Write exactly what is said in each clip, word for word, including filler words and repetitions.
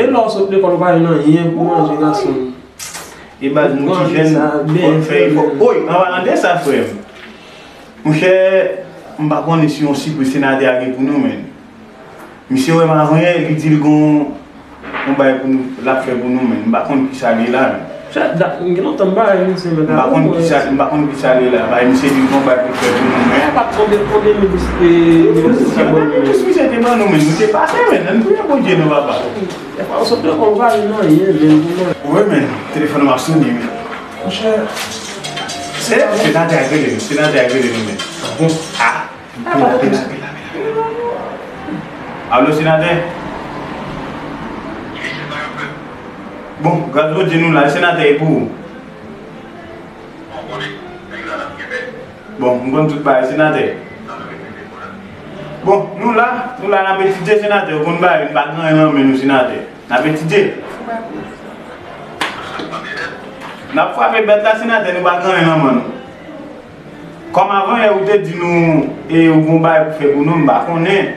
E lè w sot lekòl, ou pa jwenn anyen pou manje, gason. E baz, nou ti jèn, fò n fè efò. Oy, an palan de sa, frè m. Monchè, m pa konnen si yon sipriz senatè a gen pou nou, menn. Misye wè m avan yè, li di l gon yon bagay pou nou, l ap fè pou nou, menn. M pa konn kisa li la, menn. Chè, dat, gen lontan m pa wè misye, men m pa konn kisa, m pa konn kisa li la. Bay misye di l gon bagay pou l fè pou nou, menn. Misye te ban nou, menn. Nou te pase, menn. Ann priye Bondye, non, papa. Dèfwa, w sot lekòl, ou pa jwenn anyen, menn. Wi, menn. Telefòn nan ap sonnen, menn. Monchè, se senatè a k rele nou, senatè a k rele nou, menn. Ah bon? Ah. Alo, senatè? Bon, gras Bondye nou la, senatè e pou ou. Bon, m konn tout bagay, senatè. Bon, nou la, nou la, n ap etidye, senatè, ou konn bagay, n pa gen anyen nan men nou, senatè. N ap etidye. N ap frape bèt la, senatè, nou pa gen anyen nan men nou. Kòm avan yè ou te di nou, e, ou gon bagay pou fè pou nou, m pa konnen.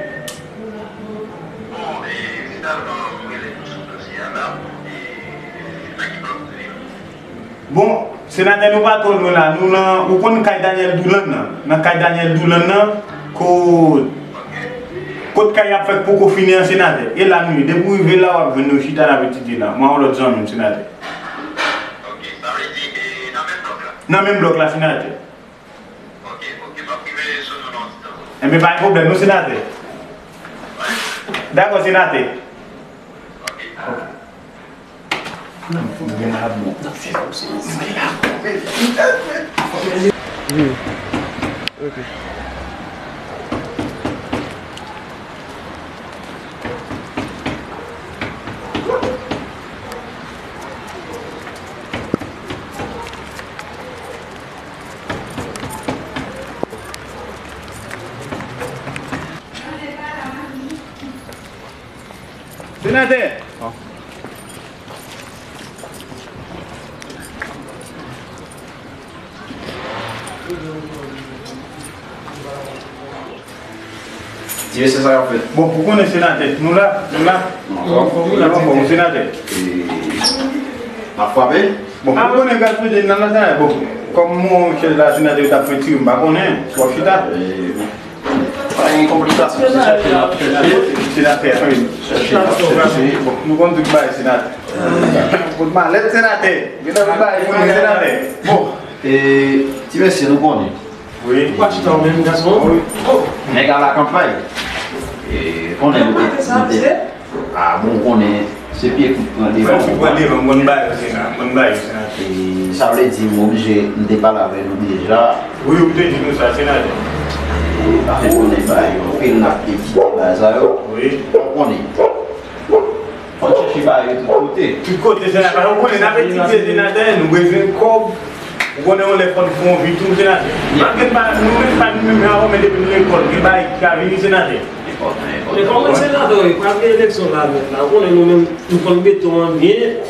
Bon, senatè, nou pa twò lwen la, nou nan, ou konn kay Daniel Doulan nan, nan kay Daniel Doulan nan, kot, kot kay ap fèk poko fini an, senatè. E la nou ye, depi w rive la, w ap jwenn nou chita, n ap etidye la. Mwen ak yon lòt zanmi m, senatè. Nan menm blòk la, senatè. Enben, pa gen pwoblèm, non, senatè. Dakò, senatè. Ok. Senatè! Ti mesye, sa y ap fè? Bon, ou konnen senatè, nou la, nou la. Nou anfòm, senatè. E, n ap frape? Bon, ou konnen gaz pede nan nan senatè. Bon, kòm monchè la, senatè yo t ap fè tire, m pa konnen, w ap chita. Pa gen konplikasyon, se chèche n ap chèche. Senatè, wi. Chèche n ap chèche. Bon, nou konn tout bagay, senatè. Kout malèt, senatè. Gen lòt bagay pou nou, senatè. Bon, e, ti mesye, nou konnen. Wi. Ou pa chita ou menm, gason? Wi. Nèg a la kanpay. E, konnen nou te, nou te. Ah, bon, ou konnen, se pye kout pran devan. Pye kout pran devan, m konn ba yo, senatè, m konn ba yo, senatè. E, sa vle di, m oblije, m te pale avè nou deja. Wi, ou te di nou sa, senatè. E, pa konnen ba yo, anpil n ap etidye ba sa yo. Wi. Ou konnen. Fò n chèche ba yo tout kote. Tout kote, senatè, ou konnen, n ap etidye, senatè, nou bezwen kòb. Ou konnen yon lè fò n fè yon vi tou, senatè. Malgre pa, nou menm pa nou menm avan, men depi n lekòl, gen bagay ki ka vini, senatè. Men kòman senatè, wi, pral gen eleksyon la, mèt la. Ou konnen nou menm, nou konn beton an byen.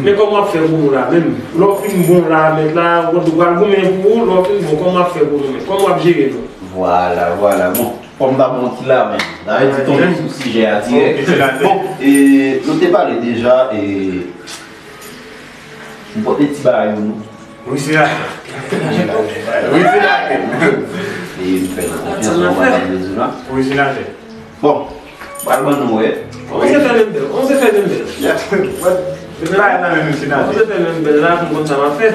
Men kòman w ap fè pou nou la, menm? Lè w fin bon la, mèt la, ou konn ou pral goumen pou ou, lè w fin bon, kòman w ap fè pou nou menm? Kòman w ap jere nou? Vwala, vwala, bon. Fò m ta bon ti la, men. N a di tonbe sou sijè a dirèk. Bon, e, nou te pale deja, e, m pote ti bagay pou nou. Wi, senatè. Wi, senatè. E m fè nou konfyans, non, madanm Bezou la. Wi, senatè. Bon, pral ban nou wè. Kòmanse fè menm bèl, kòmanse fè menm bèl. Depi la, nan menm senatè. Kòmanse fè menm bèl la, pou m konn sa m ap fè.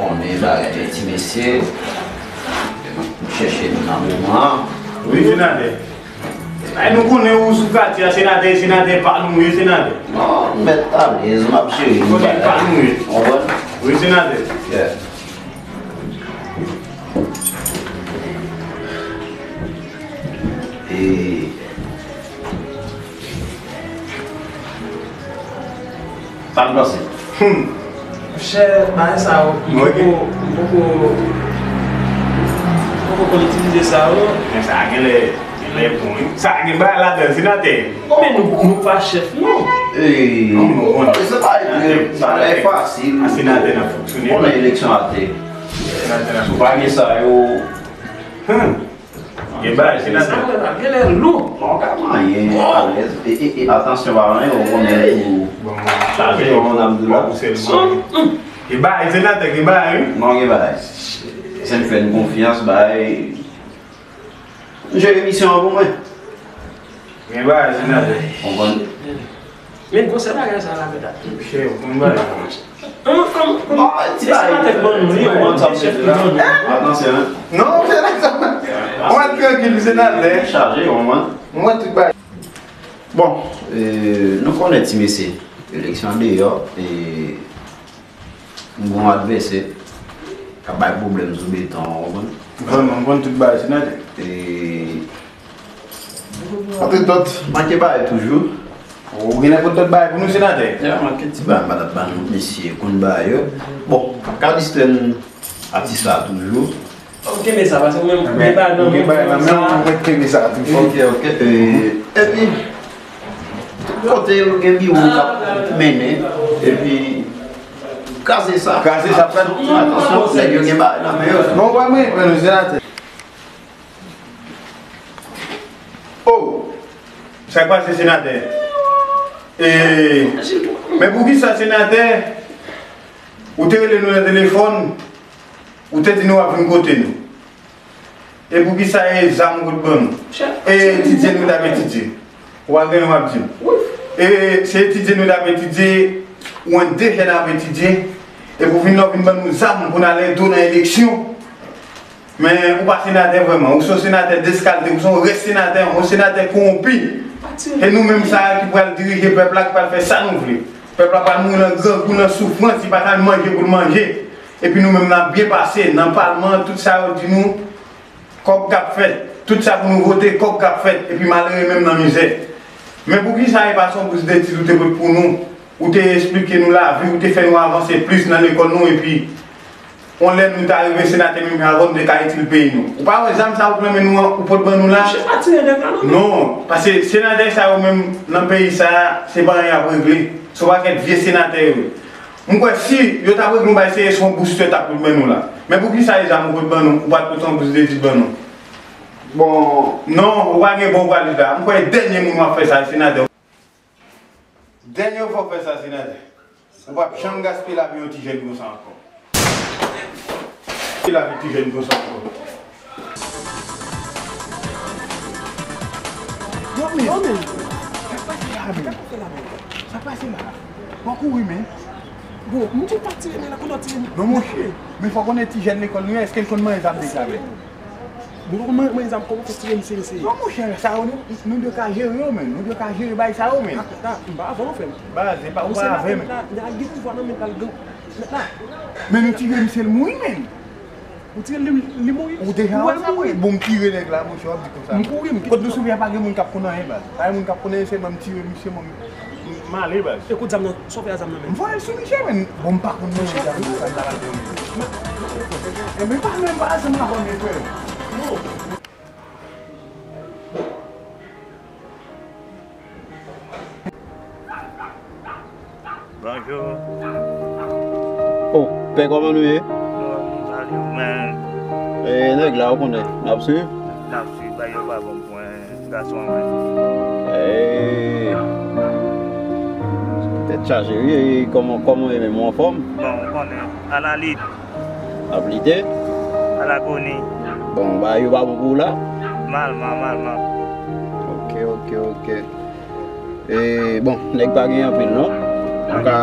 Konnen bagay de ti mesye. M chèche nou nan moman an. Wi, senatè. Ay, nou konnen ou sou katye a, senatè, senatè pa nou ye, senatè. Non, mèt alèz, m ap jere nou. Konnen pa nou ye. Konprann? Wi, senatè. Yeah. E Sa n panse? Hmm. Monchè, bagay sa yo, m poko, m poko, m poko konn itilize sa yo, non. Men sa a genlè, genlè bon, wi. Sa a gen bagay ladan l, senatè. Men nou, nou pa chèf, non. Ey, non, non, non. Se pa, sa lè fasil. A, senatè nan fonksyone. Konnen eleksyon a te. Senatè nan fonksyone. Si w pa gen sa yo. Hmm. Gen bagay, senatè. Senatè, sa genlè lou. Non, ka manyen, alèz. E, e, e, atansyon, pa manyen, ou konnen tou. Chaje, yon moun ap di la. Ki bagay, senatè, gen bagay, wi. Non, gen bagay. Se m fè n konfyans, bagay. M jere misyon an pou mwen. Gen bagay, senatè. Konprann? Men gwo sè bagay sa la, medam. Chè, ou konn bagay. An, an, an. Bon, ti bagay. Senatè k ban nou li, ou wè, ti chèf ki ban nou. Atansyon, hein. Non, senatè. Ou wè, trankil, senatè. Chaje, ou wè. Ou wè tout bagay. Bon, e, nou konnen ti mesye. Eleksyon deyò, e, M gon advèsè k ap bay pwoblèm sou beton an, ou konprann? Vrèman, m konn tout bagay, senatè. E, antre dòt, manke bagay toujou. Ou gen nenpòt dòt bagay pou nou, senatè? Ya, manke ti bagay, m pa t ap ban nou, mesye konn bagay yo. Bon, Calixte, atis la toujou. Ou kenbe sa, paske ou menm, ou gen bagay nan men, ou gen bagay nan men, ou mèt kenbe sa tou fò. Ok, ok. E, epi, tout kote l gen biwo l ap mennen, epi kraze sa. Kraze sa, frè. Atansyon, nèg yo gen bagay nan men yo. Non, wè, mwen, mwen, senatè. Oh! Sa k pase, senatè? E, men poukisa, senatè, ou te rele nou nan telefòn, ou te di nou w ap vin kote nou? E poukisa e zam ou t ban nou? E etidye nou t ap etidye. Ou pa gen w ap di m. E se etidye nou t ap etidye, ou wè de jèn ap etidye, epi w vin la w vin ban nou zam pou n al ede w nan eleksyon. Men ou pa senatè vrèman, ou se yon senatè deskalite, ou se yon rès senatè, yon senatè kowonpi. E nou menm sa a ki pral dirije pèp la, ki pral fè sa nou vle. Pèp la pral mouri nan grangou, nan soufrans, li pa ka manje pou l manje. Epi nou menm n ap byen pase nan palman, tout sa yo di nou, kòb k ap fèt, tout sa pou nou vote, kòb k ap fèt, epi malere menm nan mizè. Men poukisa e pa se yon bous detid ou te pot pou nou, ou te esplike nou lavi, ou te fè nou avanse plis nan lekòl nou, epi yon lè nou ta rive senatè menm avan nou te ka itil peyi nou. Ou pa wè zam sa ou t nan men nou an, ou pot ban nou la? Misye pa tire nèg la non. Non, paske senatè sa yo menm nan peyi sa, se pa anyen y ap regle. Se yon pakèt vye senatè yo ye. M kwè si yo t ap regle yon bagay serye, se yon bous yo t ap ban nou la. Men poukisa e zam ou pot ban nou, ou pa t pot yon bous detid ban nou? Bon, non, ou pa gen bon valid la. M kwè dènye moun w ap fè sa, senatè. Dènye fwa w fè sa, senatè. Ou p ap janm gaspiye lavi yon ti jèn konsa ankò. Gaspiye lavi ti jèn konsa ankò. Yo, men. Yo, men. Sa k pase la, men? Sa k pase la? W ap kouri, men. Bon, m di w pa tire, men la, kounye w ap tire. Non, monchè. Men fò w konnen ti jèn lekòl nou ye, èske l konn manje zam deja, men? Bon, nou konn manje zam, kòman w fè tire misye, mesye? Non, monchè, sa yo, nou, nou dwe ka jere yo, men. Nou dwe ka jere bagay sa yo, men. Ah, ah, m pa avè w, frè m. Baz, se pa ou pa avè, men. Nèg la gen pouvwa nan men l, l gen, nèg la. Men nou tire misye, l mouri, men. Ou tire li, li mouri. Ou deja wè sa, wi. Bon, m tire nèg la, monchè, w ap di konsa. M kouri, m kite. Kot nou sou pye a, pa gen moun k ap konn anyen, baz. Pa gen moun k ap konn anyen, sèlman m tire misye, mwen, m, m ale, baz. E kout zam nan, sa w fè a zam nan, men? M voye l sou misye, men. Bon, m pa konn non, zam nan, sa m ta pral di w, men. Men, men pa menm, pa ansanm avè w, men, frè. Non. Bonjou. Oh, pè, kòman nou ye? Bon, m salye w, men. E, nèg la, ou konnen, n ap swiv? N ap swiv, bagay yo pa bon pou mwen, gason an, men. Ey. Tèt chaje, wi. E, kòman, kòman w ye menm, ou anfòm? Bon, ou konnen, alalit. Ap lite? Alagoni. Bon, bagay yo pa bon pou ou la? Malman, malman. Ok, ok, ok. E, bon, nèg pa gen anpil, non? Ou ka,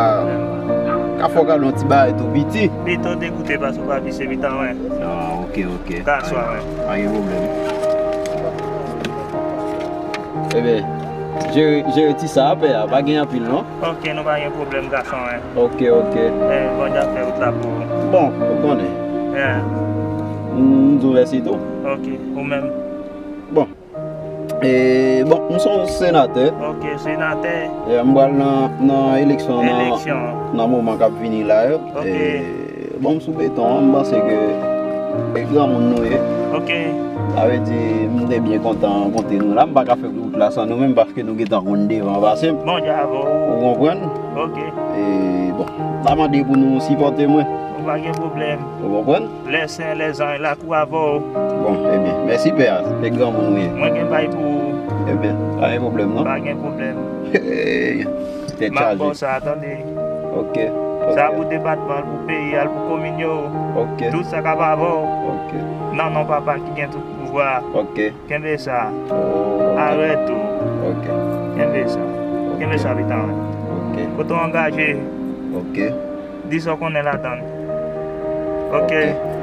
ka fè w gade yon ti bagay tou piti. Pito degoute, paske w pa pise mitan, wen. Ah, ok, ok. Ka swa, wen. Pa gen pwoblèm. Ebyen, jere, jere ti sa a, pè a, pa gen anpil, non? Ok, nou pa gen pwoblèm, gason, wen. Ok, ok. Eh, Bondye ap fè wout la pou ou. Bon, ou konnen. Yeah. M, m di w mèsi tou. Ok, ou menm. Bon. E, bon, m se yon senatè. Ok, senatè. E, m pral nan, nan eleksyon nan, eleksyon, nan moman k ap vini la yo. Ok. E, bon, m sou beton an, m panse ke e granmoun nou ye. Ok. Sa vle di, m te byen kontan rankontre nou la. M pa ka fè wout la san nou menm, paske nou gentan konn devan pase m. Bondye avè w. Ou konprann? Ok. E, bon, m ta mande pou nou sipòte mwen. Pa gen pwoblèm. Ou konprann? Lè sen, lè zanj, lakou avè w. Bon, ebyen, mèsi pè a. Se granmoun ou ye. Mwen gen bay pou ou. Ebyen, pa gen pwoblèm, non? Pa gen pwoblèm. Tèt chaje. M ap ba w sa, tande. Ok, ok. Sa pou depatman, pou peyi a, pou komin yo. Ok. Tout sa k ap avè w. Ok. Nan non papa ki gen tout pouvwa. Ok. Kenbe sa. Oh, ok. Arèt ou. Ok. Kenbe sa. Ok. Kenbe sa, pita mwen. Ok. Kote w angaje. Ok. Di sa w konnen ladan l. Ok. Ok.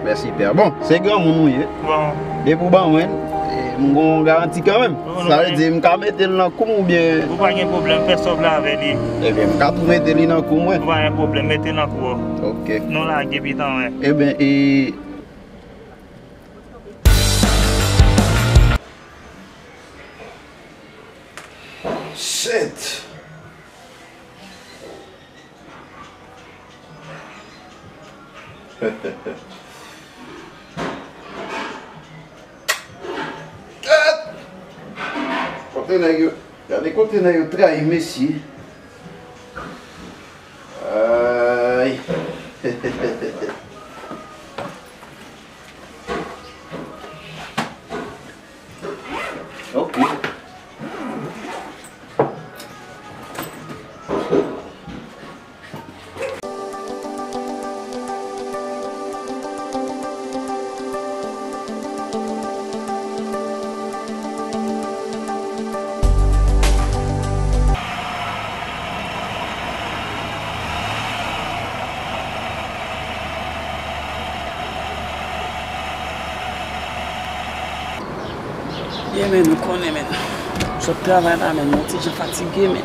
Mèsi, pè. Bon, se granmoun ou ye. Bon. Depi w ban mwen, eh, m gon garanti kanmenm. Sa vle di, m ka mete l nan kou m oubyen. Ou pa gen pwoblèm, fè sa w vle avè li. Ebyen, m ka tou mete li nan kou mwen. Ou pa gen pwoblèm, mete l nan kou w. Ok. Nou lage pita mwen. Ebyen, e, Shit. Kote nèg yo, gade kote nèg yo trayi mesye. Ay. Ok. Yeah, men, nou konnen, men. Sot travay la, men, yon ti jan fatige, men.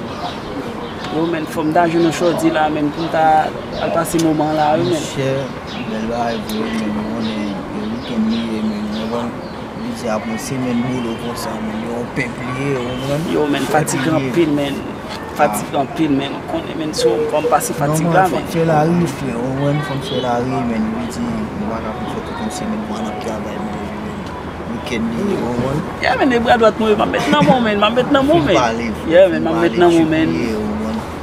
Yo, men, fò m ta jwenn yon chòdi la, men, pou m ta al pase moman la, wi, men. Monchè, bèl bagay vre, men, nou konnen, e, wikenn li ye, men, nou konn, li di apre yon semèn boulo konsa, men, yon pèp li ye, ou konprann? Yo, men, fatige anpil, men. Fatige anpil, men. Ou konnen, men, si w fò m pase fatig la, men. Fò m fè la ri, frè. Ou konprann? Fò m fè la ri, men. Li di, nou pa ka konn fè tout yon semèn pou al ap travay, men. Wikenn li ye, ou konprann? Yeah, men, e bra dwat mwen, m ap met nan men w, men. M ap met nan men w, men. Yeah, men, m ap met nan men w, men.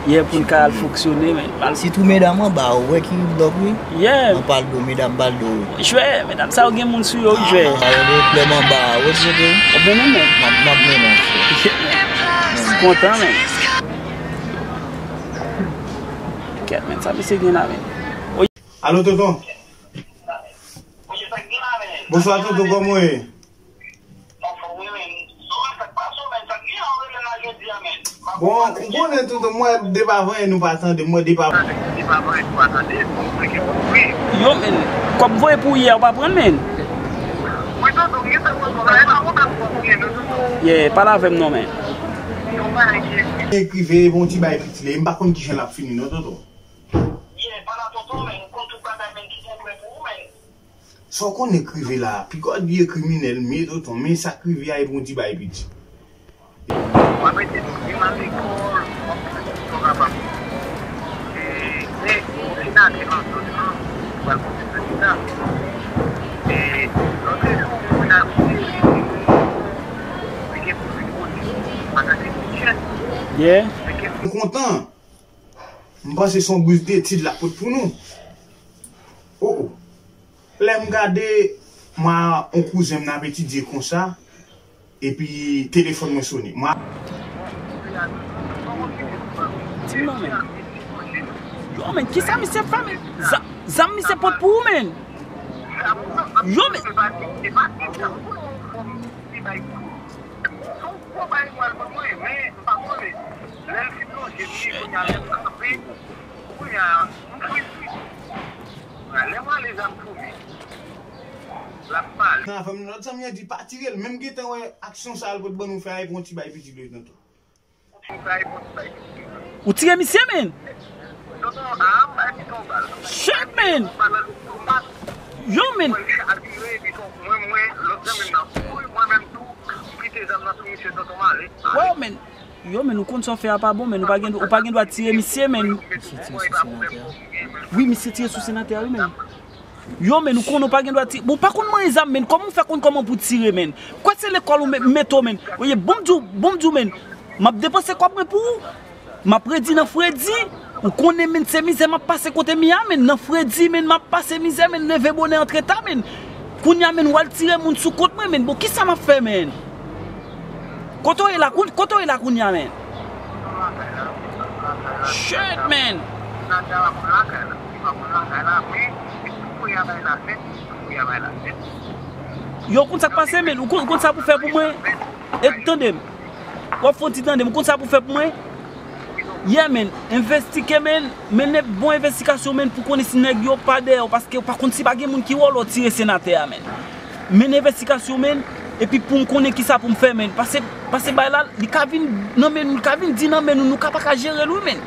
Yeah, pou n ka al fonksyone, men. Sitou medam anba, ou wè ki blòk, wi. Yeah. An pal do, medam pal do. Jwè, medam sa yo gen moun sou yo, wi, jwè. Ah, yo gen pwoblèm anba, wè, se ke. Ou byen menm, men. M ap, m ap mennen, frè. Kontan, men. Kèt, men, sa misye gen la, men. Alo, tonton. Bonswa, tonton, kòman w ye? Bon, ou konnen, tonton, mwen depi avan yè nou pa tande, mwen depi avan. Yo, men, kòb voye pou yè, ou pa pran l, men. Yeah, pale avè m non, men. Ekri veye pou yon ti bay piti, m pa konn kijan l ap fini, non, tonton. Sa w konnen k rive la a, piga w di e kriminèl m ye, tonton, men sa k rive a e pou yon ti bay piti. W ap ede nou, li nan lekòl, w ap fè tout sa w kapab. E, men, ou fin ate nan zòn nan, ou pral pote plent sa. E, lòt jou, ou vin ap di, li gen pou vin kote, antanke ti jèn. Yeah. M kontan. M panse se yon bous detid l ap pot pou nou. Oh, oh. Lè m gade, m a yon kouzen m n ap etidye konsa, epi telefòn mwen sone. M a. Di m non, men. Yo, men, kisa misye fè, men? Za-, zam misye pot pou ou, men? Yo, men. Gwo bay pou al ban mwen, men m pa konnen. Lè l fin lonje m li, kounye a lè m kanpe, kounye a m fri fri. Kounye a lè m rale zam sou li, l ap pale. Nan avè m, lòt zanmi an di pa tire l, menm gentan wè aksyon sa a l pot ban nou fè a, e pou yon ti bay piti li tonton. Ou tire misye, men? Shit, men! Yo, men! Wow, men! Yo, men, ou konn sa w fè a pa bon, men. Ou pa gen, ou pa gen dwa tire misye, men. Misye tire sou senatè a. Wi, misye tire sou senatè a, wi, men. Yo, men, ou konnen ou pa gen dwa tire. Bon, ou pa konn manyen zam, men. Kòman ou fè konn kòman pou tire, men? Kwè se lekòl ou me-, mete w, men. Oye, bon m di w, bon m di w, men. M ap depanse kòb mwen pou ou. M ap redi nan fredi. Ou konnen, menn, se mizè m ap pase kote m ye a, menn. Nan fredi, menn, m ap pase mizè, menn. Leve bonè, antre ta, menn. Kounye a, menn, w al tire moun sou kont mwen, menn. Bon, kisa m ap fè, menn? Kote w ye la, koun-, kote w ye la kounye a, menn? Shit, menn. Yo, ou konn sa k pase, menn? Ou konn, ou konn sa pou fè pou mwen? E tande m. W ap fè yon ti tande m. Ou konn sa pou fè pou mwen? Yeah, menn. Envestike, menn. Mennen bon envestigasyon, menn, pou konnen si nèg yo pa dèyè w, paske w pa konn si pa gen moun ki wòl ou tire senatè a, menn. Mennen envestigasyon, menn, epi pou m konnen kisa pou m fè, menn. Pase, pase bay la, li ka vin nan men nou, li ka vin di nan men nou, nou ka pa ka jere l, wi, menn.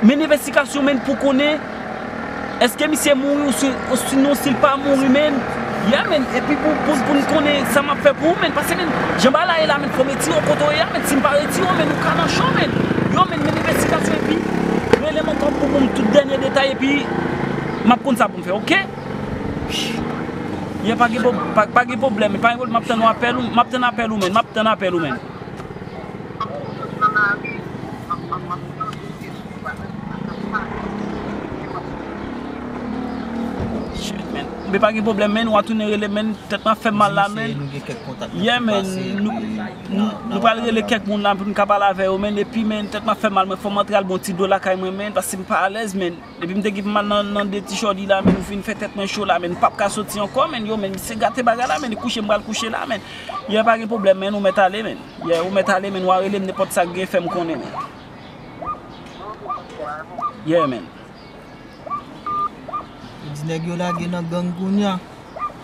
Mennen envestigasyon, menn, pou konnen èske misye mouri ou si, ou sinon si l pa mouri, menn. Yeah, menn. Epi pou, pou, pou n konnen sa m ap fè pou ou, menn. Pase, menn, jan bagay la ye la, menn, fò m retire w kote w ye a, menn. Si m pa retire w, menn, ou ka nan cho, menn. Yo, menn, mennen envestigasyon epi rele m ankò pou, pou m tout dènye detay epi m ap konn sa pou m fè, oke? Yeah, pa gen pwob-, pa, pa gen pwoblèm, pa gen pwoblèm, m ap tann yon apèl ou, m ap tann apèl ou, menn, m ap tann apèl ou, menn. Shit, menn. Men pa gen pwoblèm, menn, w a tounen rele m, menn, tèt mwen ap fè m mal la, menn. Yeah, menn, nou, nou, nou pral rele kèk moun la pou n ka pale avè yo, menn, epi, menn, tèt mwen ap fè m mal, mwen, fò m antre al bon ti dlo lakay mwen, menn, paske m pa alèz, menn. Depi m te gen mal nan, nan de ti chòdi la, menn, ou fin fè tèt mwen cho la, menn, m p ap ka soti ankò, menn, yo, menn, misye gate bagay la, menn, li kouche, m pral kouche la, menn. Yeah, pa gen pwoblèm, menn, ou mèt ale, menn. Yeah, ou mèt ale, menn, w a rele m, nenpòt sa k gen, fè m konnen, menn. Yeah, menn. Yo di nèg yo lage nan gang kounye a.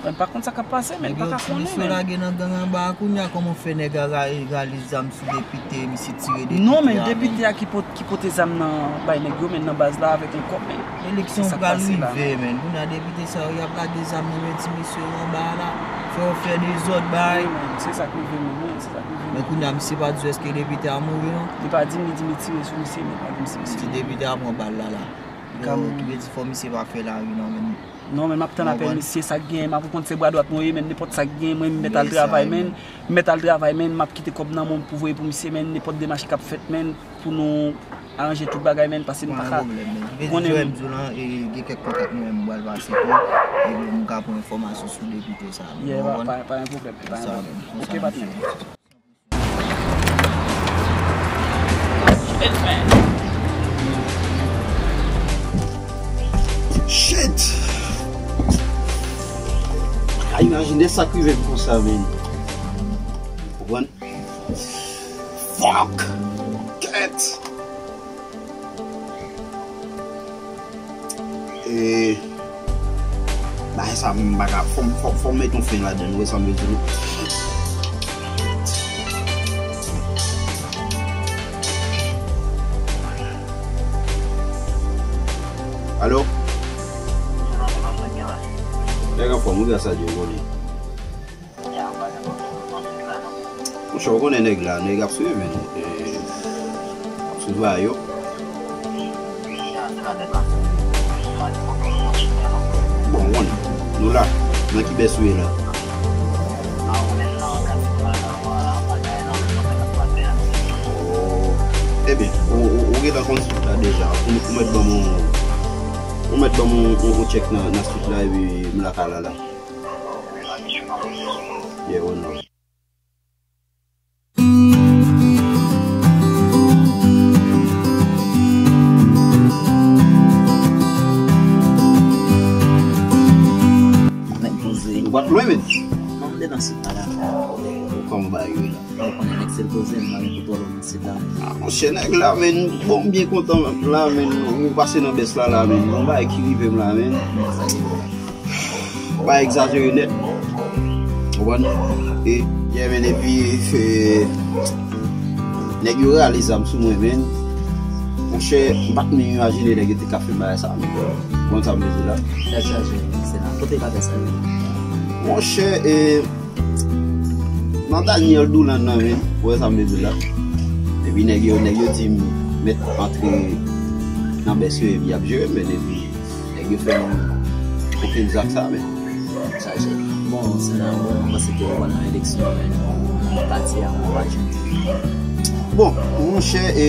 Mwen pa konn sa k ap pase, menn, pa ka konnen, menn. Nèg yo di misye lage nan gang anba a kounye a, kòman w fè nèg a ra-, rale zam sou depite, misye tire depite a, menn? Non, menn, depite a ki pot-, ki pote zam nan bay nèg yo, menn, nan baz la avèk yon kòb, menn. Eleksyon pral rive, menn. Kounye a depite sa yo, y ap lage zam nan men ti mesye yo anba a la. Fè yo fè dezòd, bay. Wi, menn, se sa k rive, menn, wi, se sa k rive, menn. Men kounye a, misye pa di w èske depite a mouri, non? Li pa di m, li di m li tire sou misye, men li pa di m si misye mouri. Li di depite a pran bal la, la. Yo, ki vle di fò misye pa fè lari, non, menn. Non, men m ap tann apèl misye, sa k genyen, m ap konn se bra dwat mwen ye, men nenpòt sa k genyen, mwen, m mèt al travay, men. M mèt al travay, men, m ap kite kòb nan men w pou voye pou misye, men, nenpòt demach k ap fèt, men, pou nou aranje tout bagay, men, paske m pa ka konnen, men. Gen kèk kontak mwen, m pral pase tou, e m ka pran enfòmasyon sou depite sa, men. Yeah, pa, pa, pa gen pwoblèm, pa gen pwoblèm. Oke, patnè. Shit, man. Shit! Pa ka imajine sa k rive m konsa, men. Ou konprann? Fuck! Kèt! E, bagay sa, m pa ka, fò m, fò, fò m met yon fen ladan l, ou wè sa m vle di nou. Alo? Nèg anfòm, ou gras a Dye, ou konnen. Monchè, ou konnen nèg la, nèg ap swiv, men, e, ap swiv a yo. Bon, ou konnen, nou la, nan ki bès ou ye la? Oh, ebyen, ou, ou, ou gentan konn street la deja, ou, ou mèt ban m yon, ou mèt ban m yon, yon, yon tchèk nan, nan street la, epi m lakay la la. Yeah, ou non. Nèg poze. Nou pa t lwen, men. Non, m te nan sit la la. Kòman bagay yo ye la? Ou konnen nèg se l poze, m pa gen pou twò lwen nan sit la. Ah, monchè, nèg la, men, bon, m byen kontan la, men, m pase nan bès la la, men, yon bagay ki rive m la, men. Men sa rive. Fò pa egzajere nèt. Ou konprann? E, yeah, men, epi, e, nèg yo rale zam sou mwen, men. Monchè, m pa t menm imajine nèg yo te ka fè bagay sa, men. Ou konprann sa m vle di la? Tèt chaje, se la. Kote bagay sa yo ye? Monchè, e, nan Daniel Douland nan, men. Ou wè sa m vle di la? Epi nèg yo, nèg yo di m mèt antre nan bès yo, epi y ap jere m, men epi nèg yo fè m kokenn zak sa, men. Sa se bon, se nan, bon, mwen panse ke w nan eleksyon, men, nan katye a, mwen pa janm. Bon, monchè, e,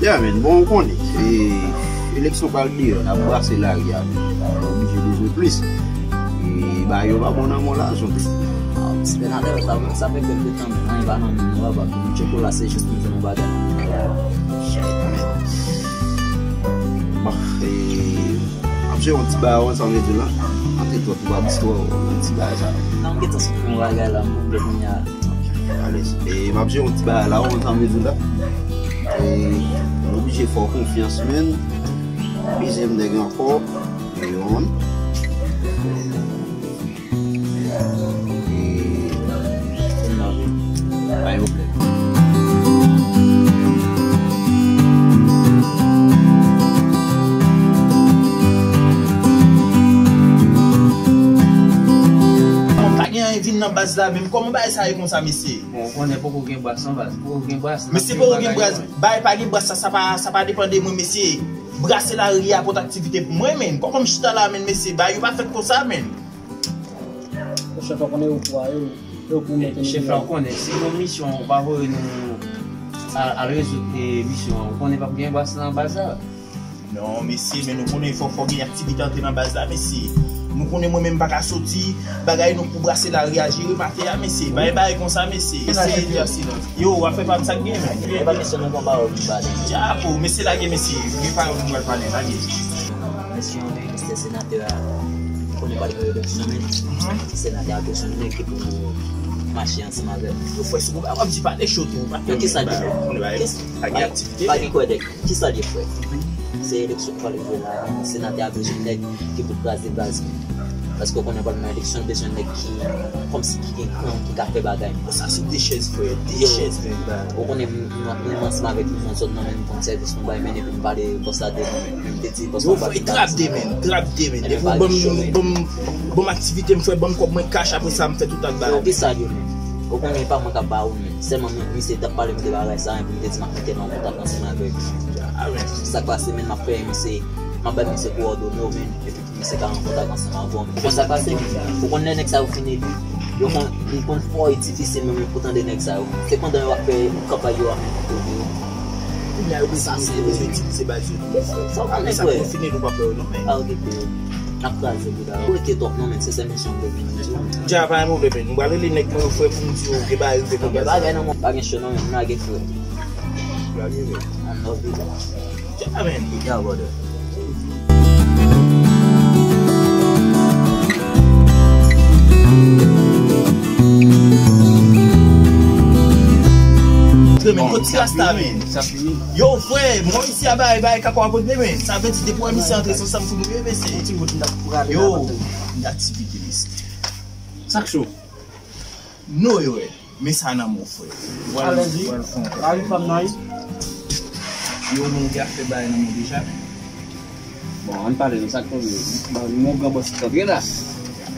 Yeah, man, bon, ou konnen, e, eleksyon pral deyò, n ap brase lari a, men nou oblije bezwen plis. E, bagay yo pa bon nan mò la, zonbi. Ah, senatè, sa, sa fè kèk tan, men anyen pa nan men nou, papa. Chokola, se jis pou di nou bagay. Shit, man. Bon, e, M ap jere yon ti bagay, ou konn sa m vle di w la. Antre twòp, ou pa abitye twò, yon ti bagay sa. Non, m gentan sot yon bagay la, m bouble kounye a. Alèz. E m ap jere yon ti bagay la, ou konn sa m vle di w la. E m oblije fè w konfyans, man. Dezyèm nèg ankò. E yon. E, pa gen pwoblèm. Pa gen anyen vin nan baz la menm. Kòman bagay sa ye konsa, mesye? Bon, ou konnen poko gen bras nan baz. Poko gen bras. Mesye, poko gen bras. Bagay pa gen bras, sa, sa pa, sa pa depann de mwen, mesye. Brase lari a pot aktivite pou mwen, menm. Kòman m chita la, menm, mesye? Bagay yo pa fèt konsa, menm. Chèf la konnen yo pou a yo, yo pou mete nou. Chèf la, ou konnen, si nou misyon, ou pa voye nou al, al rezoud, e, misyon an, ou konnen p ap gen bras nan baz la. Non, mesye, men nou konnen fò, fò gen aktivite antre nan baz la, mesye. Nou konnen mwen menm m pa ka soti, bagay nou pou brase lari a jere maten a, mesye. Bagay, bagay konsa, mesye. Mesye, yo, w ap fè pa m sa k gen, men. E pa kesyon nou pran pawòl pou pale. Dyapo, mesye, lage, mesye. Gen pawòl nou pral pale, lage. Mesye, yon Mister Senatè a, konnen pral gen eleksyon, men. Senatè a bezwen nèg ki pou mache ansanm avè l. Yo, frè, si w ap di pale cho tou, pa fè. Kisa l ye? Pa gen aktivite. Pa gen kwè nèg. Kisa l ye, frè? Se eleksyon k pral rive la, senatè a bezwen nèg ki pou kraze baz. Paske w konnen pral nan eleksyon, l bezwen nèg ki, kòmsi ki gen kran, ki ka fè bagay. Sa se de chèz, frè, de chèz, men. Ou konnen, m, m, m ansanm avèk nou nan zòn nan, men m konn sèvis nou bay, men depi m pale bòs la devan, men m te di bòs la pa gen baz. Yo, frè, trap de men, trap de men. Depi w ban m, ban m, ban m aktivite, m fè, ban m kòb mwen kach, apre sa, m fè tout lòt bagay. Yo, kisa l ye, men? Ou konnen pa mwen k ap ba ou, men. Sèlman, men, misye t ap pale m de bagay sa, epi m te di m ap mete l an kontak ansanm avèk. Sa k pase, men, m ap fè, misye, m ap bay misye kowòdone w, men, epi misye ka an kontak ansanm avè w. Ou konn sa k pase? Ou konn lè nèg sa yo fin eli, yo konn, li konn fò e difisil menm pou tande nèg sa yo. Se pandan yo ap fè kanpay yo a menm pou yo. Kounye a yo bezwen, yo bezwen itilize baz yo tou. Sa w konnen, frè? Apre sa, pou yo fini, nou p ap fè yo non, men. Ah, ok, frè. N ap kraze kou la. Ou rete twòp non, men, se sèl misyon m te gen. Dja pa gen pwoblèm, men. M pral rele nèg mwen yo, frè, pou m di yo gen bagay rive nan baz la. Gen bagay nan mond, pa gen cho non, men. M lage, frè. Lage, men. Ann love you. Dja, men. Dja, brother. Frè, men, kot ti rasta, men? Yo, frè, mwen isi a bay, bay, kako a pote, men. Sa vle di, depi w wè misye antre, se ansanm pou nou ye, mesye. Yo, aktivite, mesye. Sa k cho? No, yo, men sa nan men w, frè. Alèzi. Mari fanm nan, wi. Yo, moun ki ap fè bagay nan men w deja, men. Bon, ann pale, nou sa k koze. Bon, nou gran bòs ki antre la.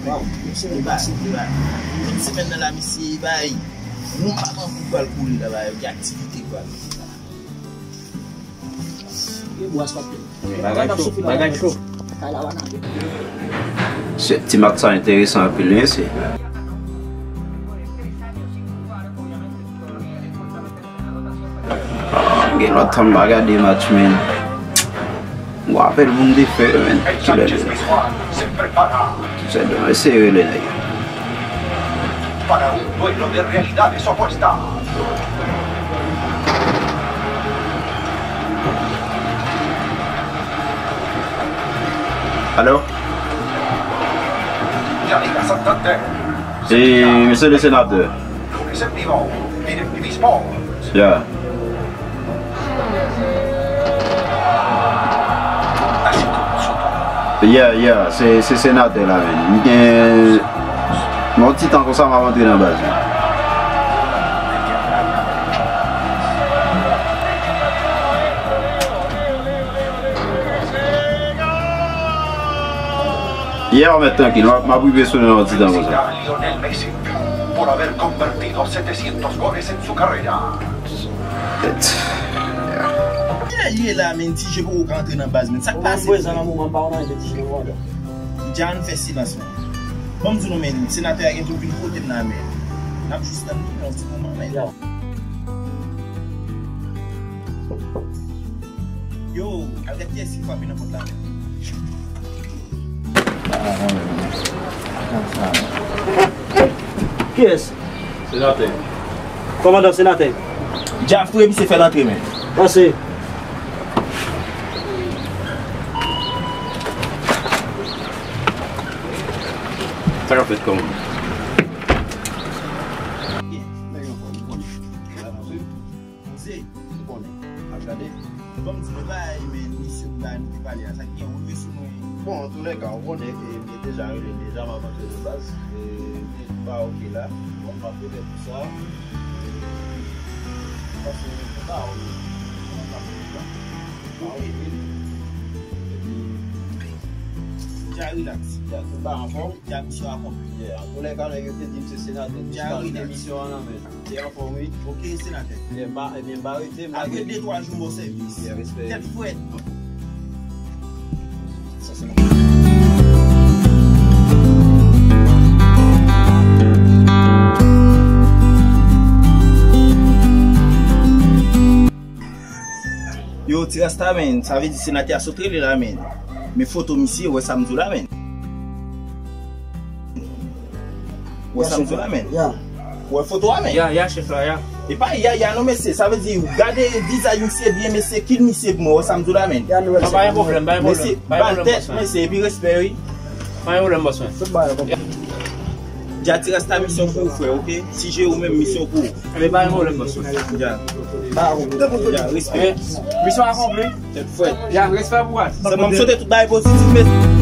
Waw, misye li bay, li bay. Tout semèn nan la, misye bay. Moun pa gen kou pral kouri la, bay. Gen aktivite pral. Gen bwa sa. Bagay cho, bagay cho. Se ti match sa enteresan anpil, wi, se. Ah, gen lontan m pa gade match, men. M rapèl pou m te fè, men. Kilè li ye? Se demen sere, le nèg. Para un duelo de realidades opuestas. Alo? E, mesye le senatè. Yeah. Yeah, yeah, se, se senatè la, men. M gen yon ti tan konsa, m ap antre nan baz la. Yeah, w mèt trankil, m ap, m ap rive sou nou nan yon ti tan konsa. Por haber convertido setecientos goles en su carrera. Kiyès ye la, men, Ti Je poko ka antre nan baz, men. Sa k pase? Mwen prezan nan moman, m pa konn anyen de Ti Je, non, non. Dja ann fè silans, men. Ban m di nou, men, senatè a gen pou l vin kote m la, men. N ap jis tann li nan yon ti moman, men. Ya. Yo, al gad kiyès ki frape nan pòt la, men. Kiyès? Senatè. Kòmandan, senatè. Dja fre, misye fè l antre, men. Pase. Sa k ap fèt kòman? Poze, ou konnen. Ap gade. Ban m di nou bagay, men misye pou bagay nou te pale a. Sa ki gen, ou rive sou mwen. Bon, antoulèka, ou konnen, e, m te deja rele deja, m ap antre de baz. E, m te ba oke la. Bon, m ap rele pou sa. E, paske m te ba oke. M ap rele la. Ba oke. Epi, dja rilaks. Dja tout bagay anfòm. Dja misyon akonpli. Yeah, antoulèka, nèg yo te di m se senatè. Dja rilaks. Misyon an nan men. Se anfòm, wi. Oke, senatè. Ebyen, m pa, ebyen, m pa rete, m lage. Apre de twa jou, bon sèvis. Respè. Tèt frèt. Sa, se nòmal. Yo, ti rasta, men, sa vle di senatè a sot rele la, men. Men foto misye, wè sa m di w la, men. Wè sa m di w la, men. Ya. Wè foto a, men. Ya, ya, chèf la, ya. E pa ya, ya, non, mesye. Sa vle di, gade vizaj misye byen, mesye, kil misye pou mwen. Wè sa m di w la, men. Ya, nou wè. Pa gen pwoblèm, pa gen pwoblèm. Mesye, pa gen pwoblèm, bòs mwen. Mesye, epi respè, wi. Pa gen pwoblèm, bòs mwen. Tout bagay, bòs. Dja ti rasta misyon pou ou, frè, oke? Ti Je ou menm misyon pou ou. Ebyen, pa gen pwoblèm, bòs mwen. Dja. Dja, respè. Misyon akonpli. Tèt frèt. Ya, respè pou ou. Sèlman m swete tout bagay pozitif, mesye.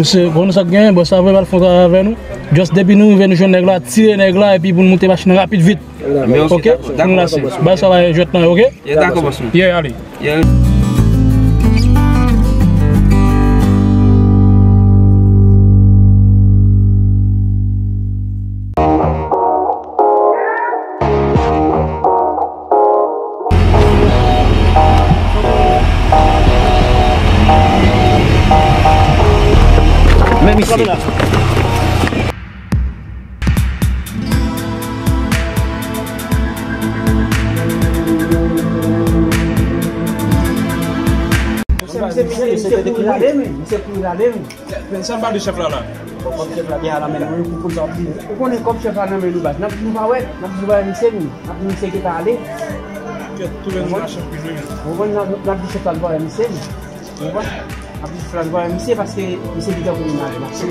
Mesye, konnen sa k genyen, bòs la vre pral fè yon travay avè nou. Just depi nou rive, nou jwenn nèg la, tire nèg la, epi pou n moute machin nan rapid vit. Oke? Dakò, dakò, bòs mwen. Bay sa la jwèt nan yo, oke? Dakò, bòs mwen. Yeah, ale. Yeah. Men misye. Misye, misye, misye, misye kouri rale, men. Misye kouri rale, men. Men sa m pral di chèf la la. Bon, kòb chèf la gen a nan men nou, pou, pou sa w ap di. Ou konnen kòb chèf la nan men nou, baz. N ap di nou pa wè, n ap di nou pa wè misye, nou. N ap di misye gentan ale. Kèt, tounen nou la chèf pi jwenn. Ou konprann, n ap, n ap di chèf la nou pa wè misye, nou. Ou konprann? N ap di chèf la nou pa wè misye paske misye gentan konnen n ale mache.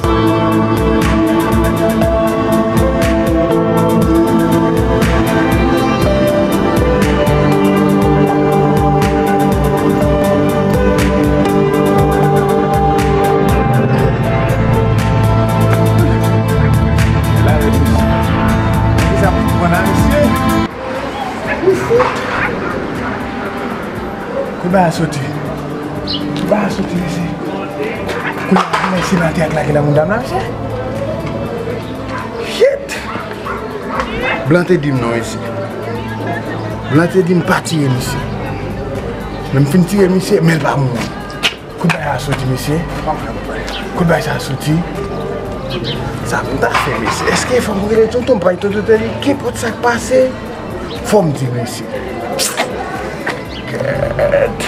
Ki sa pou pran la, mesye? Kote bagay la soti? Kote bagay la soti, mesye? Kounye a, mesye, senatè a k lage nan mouda m la, mesye? Shit! Blan te di m non, mesye. Blan te di m pa tire misye. Men m fin tire misye, men l pa mouri. Kote bagay sa soti, mesye? Kote bagay sa soti? Sa pou m ta fè, mesye? Èske fò m rele tonton m, bay tonton tèl li, kenpòt sa k pase, fò m di, mesye. Gèt.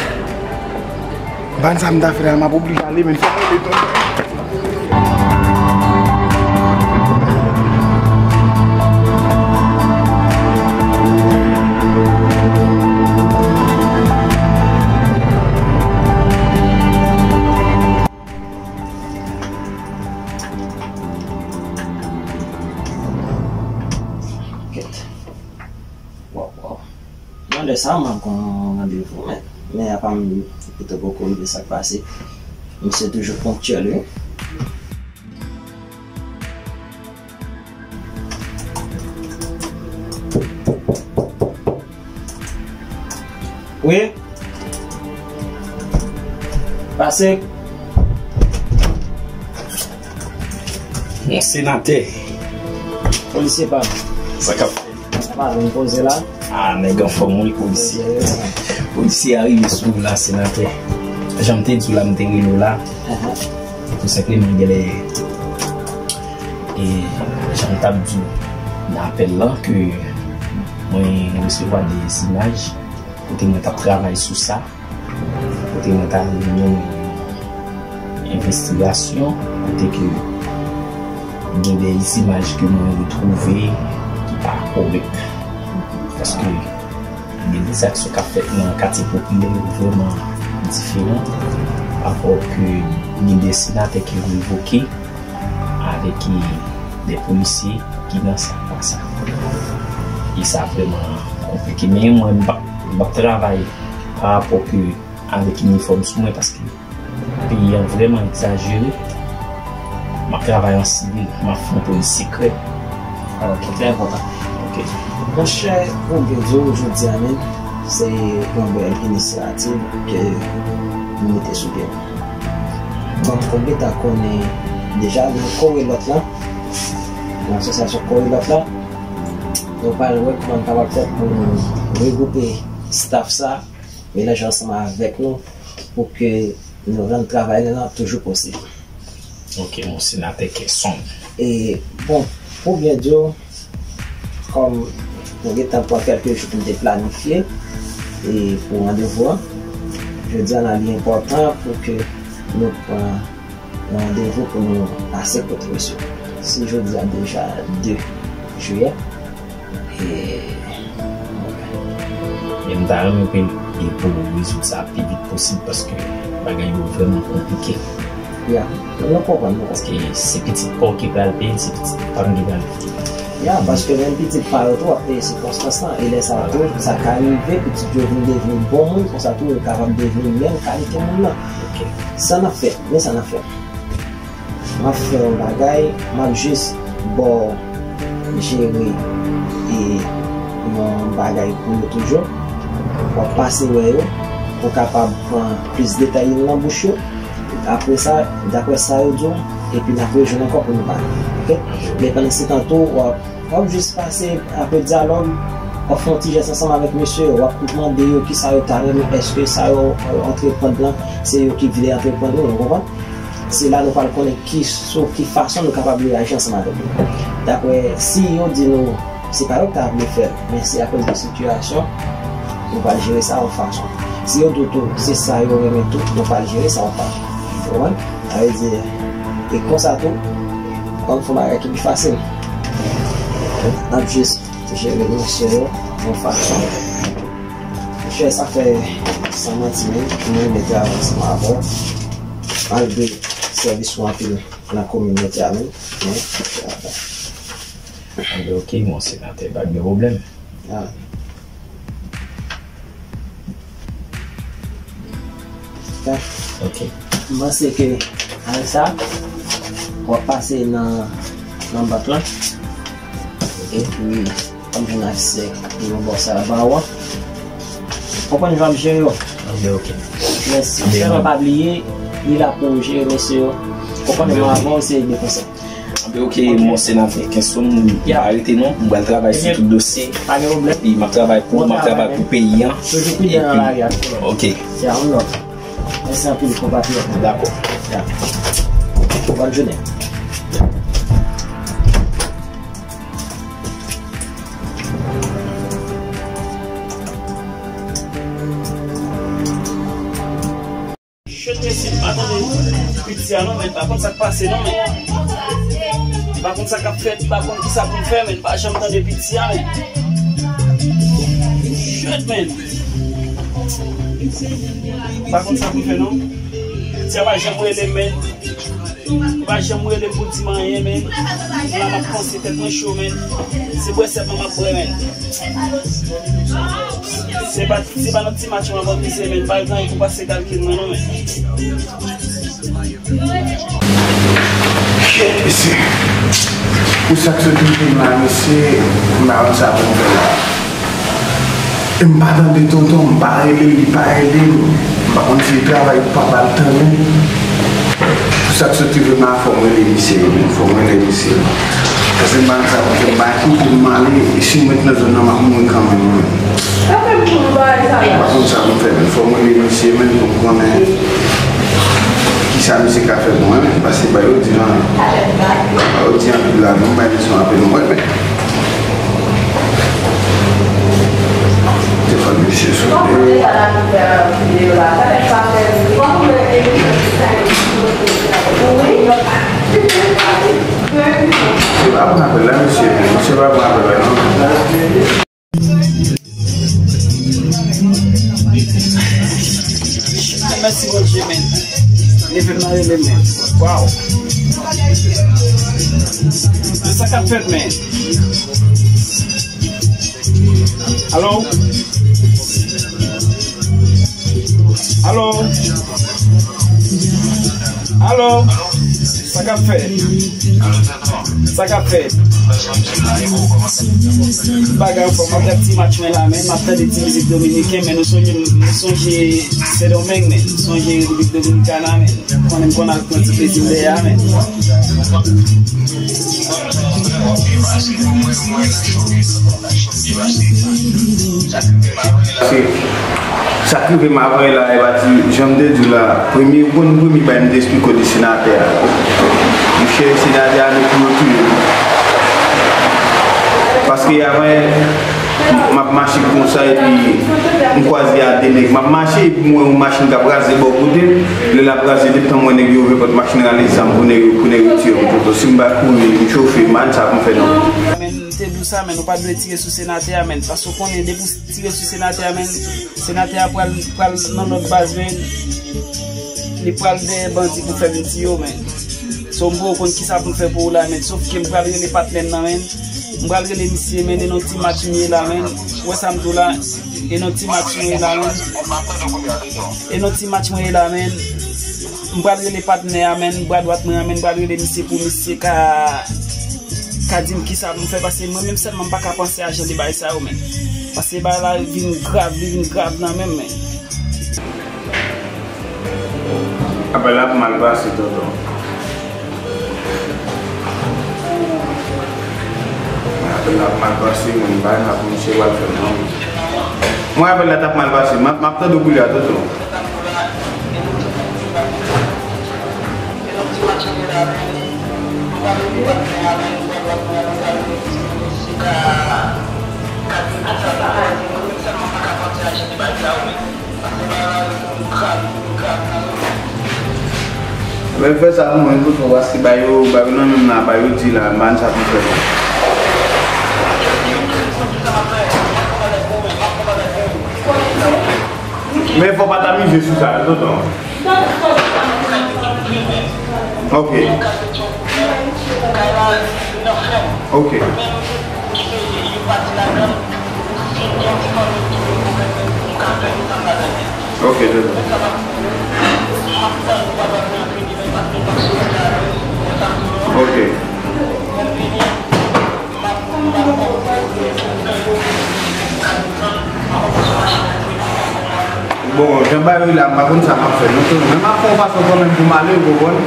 Bann sa m ta fè la, m ap oblije ale, men fò m rele tonton. Kèt. Waw, waw. Nan lè sa, m ap gen yon randevou, men, men apa m pito poko rive, sa k pase. Misye toujou ponktyèl, wi. Wi. Pase. Yon senatè. Polisye pa m. Sa k ap fèt? Sa pa vin poze la. Ah, nèg anfòm wi, polisye. Polisye a rive sou ou la, senatè. Jan m te di w la, m te rele w la. Tou senpleman, genlè, e jan m t ap di w nan apèl lan, ke mwen resevwa de imaj kote mwen t ap travay sou sa. Kote mwen ta mennen yon envestigasyon, kote ke gen de imaj ke mwen retwouve ki pa kòrèk. Paske gen de zak k ap fèt nan katye popilè yo vrèman diferan, parapò ke gen de senatè ki revoke avèk de polisye ki nan sa kwa sa. E sa vrèman konplike. Men mwen, m p ap, m p ap travay parapò ke avèk inifòm sou mwen, paske peyi an vrèman egzajere. M ap travay an sivil, m ap fè yon polis sekrè. Alò, ki trè enpòtan. Ok. Monchè, pou byen di w, jodi a menm, se yon bèl inisyativ ke nou mete sou pye. Bon, ou gentan konnen deja, nan Korelòt lan, nan asosyasyon Korelòt lan, nou pral wè kòman n kapab fè pou nou regwoupe staff sa, melanje ansanm avèk nou pou ke nou rann travay nou nan toujou posib. Ok, mon senatè Kesonm. E, bon, pou byen di w, kòm nou gentan pran kèlke jou pou nou te planifye e pou randevou an, jodi a la li enpòtan pou ke nou pran randevou pou nou pase kote misye. Si jodi a deja de jiyè, e, men m ta renmen pou, e pou rezoud sa pi vit posib, paske bagay yo vrèman konplike. Ya, nou konprann, nou konprann. Paske se pitit pa w ki pral peye l, se pitit pa m ki pral peye l. Ya, paske menm pitit pa yo tou ap peye sikonstans lan, e lè sa a tou, sa ka rive, pitit yo vin devni bon moun, konsa tou, yo kapab devni menm kalite moun nan. Ok. Sa n ap fè, men sa n ap fè. M ap fè yon bagay, m ap jis ba w jere e yon bagay pou yo toujou. W ap pase wè yo, pou w kapab pran plis detay nan bouch yo. Apre sa, daprè sa yo di w, epi n ap rejwenn ankò pou nou pale. Ok? Men pandan se tan tou, w ap W ap jis pase apre dyalòg, w ap fè yon ti jès ansanm avèk mesye yo, w ap mande yo kisa yo ta renmen, èske sa yo, yo antreprann lan, se yo ki vle antreprann li, ou konprann? Se la nou pral konnen ki, sou ki fason nou kapab reyaji ansanm avèk yo. Daprè, si yo di nou se pa yo ki ta vle fè l, men se akoz de sitiyasyon, nou pral jere sa yon fason. Si yo di w tou se sa yo renmen tou, nou pral jere sa yon fason. Ou konprann? Sa vle di, e konsa tou, w ap fè yon bagay ki pi fasil. N ap jis jere mesye yo yon fason. Monchè, sa fè, san manti menm, mwen renmen travay ansanm avè w. Malgre sèvis ou anpil nan kominote a menm, men, monchè, anben, ok, mon senatè, pa gen pwoblèm. Ah. Ok. M panse ke avèk sa, w ap pase nan, nan bank lan. Epi, w ap jwenn aksè pou yon bò sa ba w an. Konprann jan m jere yo. Anben, ok. Mèsi. Sèlman pa bliye, li la pou jere mesye yo. Konprann mwen avè w, se de konsèy. Anben, ok, mon senatè Kenson, m pa rete non, m pral travay sou tout dosye. Pa gen pwoblèm. Epi m ap travay pou, m ap travay pou peyi an. Toujou pridan nan lari a. Ok. Ya, on love. Mèsi anpil, konpatriyòt. Dakò. Ya. Bòn jounen. Shit, mesye, m pa tande piti a non, men m pa konn sa k pase non, men. M pa konn sa k ap fèt, m pa konn kisa pou m fè, men m pa janm tande piti a, men. Shit, men. M pa konn sa pou m fè non. Piti a pa janm rele m, men. Li pa janm rele m pou di m anyen, men. La m ap panse, tèt mwen cho, men. Se bwè sèlman m ap bwè, men. Se pa, se pa nan ti match mwen ap anmize, men. Pa gen anyen pou pase kalkil mwen, non, men. Shit, mesye. Pou sa k sot rive m la, mesye, m pa konn sa pou m fè la. M pa tande tonton, m pa rele l, li pa rele m. M pa konn si l travay pou pa ba l tan menm. Pou sa k sot rive m la, fò m rele misye, wi, fò m rele misye. Paske m pa nan sa pou m pa kite m ale, e si m ret nan zòn nan, m ap mouri kanmenm, wi. M pa konn sa pou m fè, men fò m rele misye, men pou m konnen kisa misye ka fè pou mwen, men paske ba yo di nan, ba yo di anpil la, non, bay leson anpil, mwen, men. Telefòn misye sou de. Misye pa pran apèl la, mesye. Misye pa pran apèl la, non. Mèsi Bondye, men. Leve m nan rele, men. Waw. Sa k ap fèt, men. Alo? Alo? Alo? Sa k ap fèt? Sa k ap fèt? Bagay anfòm, m ap gad ti match mwen la, men m ap tande ti mizik dominiken, men nou sonje, nou sonje Sendomeng, men nou sonje Repiblik Dominikana, men konnen m konn al pran ti plezi m dèyè a, men. Se sa k rive m avè la, e pa ti, jan m te di w la, premye, ou konn premye bagay m te esplike w de senatè a. Monchè, senatè a, nou pou yo touye l. Paske avè, m ap mache konsa, epi m kwaze a de nèg. M ap mache, epi m wè yon machin k ap raze bò kote m. Lè l ap raze, depi tan m wè nèg yo ouvè pòt machin, rale zam pou nèg yo, pou nèg yo tiye m. Si m pa kouri, m chofe, m pa konn sa pou m fè non. Men, m te di w sa, men nou pa dwe tire sou senatè a, men, paske w konnen, depi w tire sou senatè a, men, senatè a pral, pral nan lòt baz, men, li pral dèyè bandi pou fè vin tiye w, men. So, m poko konn kisa pou m fè pou ou la, men, sof ke m pral rele patnè m nan, men. M pral rele misye, men, e nan ti match m ye la, men. Ou wè sa m di w la, e nan ti match mwen ye la, men. E nan ti match mwen ye la, men. M pral rele patnè a, men, bra dwat mwen an, men, m pral rele misye pou misye ka, ka di m kisa pou m fè, paske mwen menm sèlman m pa ka panse a jan de bagay sa yo, men. Paske bagay la vin grav, li vin grav nan men m, men. Apèl la ap mal pase, tonton. Apèl la ap mal pase, men m pa wè sa pou misye pral fè non. Mwen apèl la t ap mal pase, m ap, m ap tande w koulye a, tonton. Men fè sa pou mwen, tonton, paske ba yo, ba yo nan men m la, ba yo di la, m pa konn sa pou m fè non. Men fò w pa t amize sou sa, tonton. Ok. Ok. Ok, tonton. Ok. Bon, jan bagay yo ye la, m pa konn sa m ap fè non, tonton. Men m ap fè yon fason kanmenm pou m ale, ou konprann?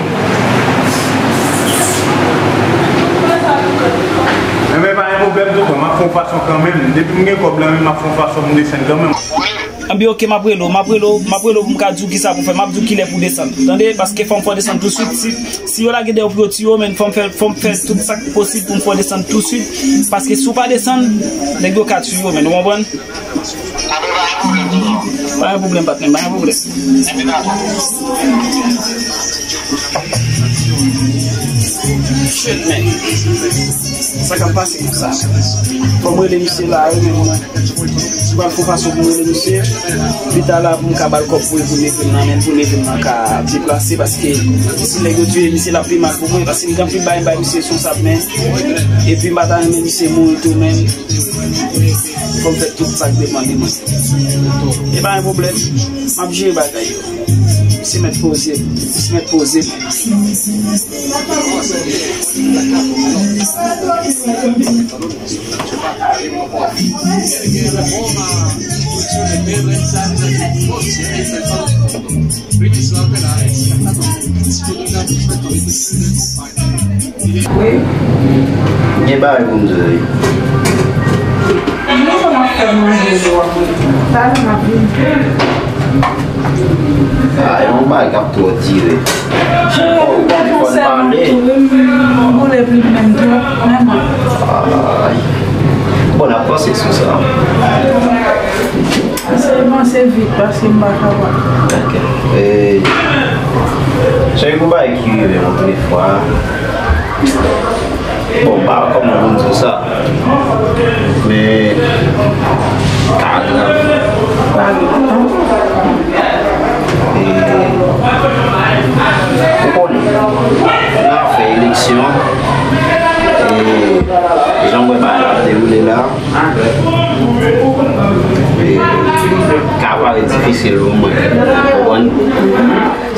Men, men pa gen pwoblèm, tonton, m ap fè yon fason kanmenm. Depi m gen kòb la, men m ap fè yon fason pou m desann kanmenm. Anben, ok, m ap rele w, m ap rele w, m ap rele w pou m ka di w kisa pou fè, m ap di w kilè pou desann. Tande, paske fò m fè w desann tousuit. Si, si yo lage dèyè w pou yo tiye w, men fò m fè, fò m fè tout sa k posib pou m fè w desann tousuit. Paske si w pa desann, nèg yo ka tiye w, men ou konprann? Pa gen pwoblèm, patnè m, pa gen pwoblèm. Shit, man. Sa k ap pase konsa? Fò m rele misye la, wi, men mwen. M pral fè yon fason pou m rele misye. Pita la, pou m ka ba l kòb pou l, pou leve m nan, men pou leve m nan ka deplase, paske si nèg yo tiye misye, l ap pi mal pou mwen, paske m gen anpil bagay m bay misye sou sa, men. Epi m pa ta renmen misye mouri tou, men. Fò m fè tout sa k depann de mwen. E pa yon pwoblèm. M ap jere bagay yo. Se mèt poze. Se mèt poze. Gen bagay pou m di w wi. Talè m ap vin. Ah, e yon bagay k ap twò dire. Cheri, ou konn konsèy mwen tou wi, m boule plim menm twòp, vrèman. Ay. Bon, n ap panse sou sa. Eseye panse vit, paske m pa kapab. Ok. E, cheri, pou bagay ki rive m otrefwa, bon, m pa wè kòman pou m di w sa. Men, ka grav. Pa grav. E, ou konnen, nan afè eleksyon, e, jan m wè bagay la ap dewoule la, e, ka parèt difisil pou mwen, ou konprann?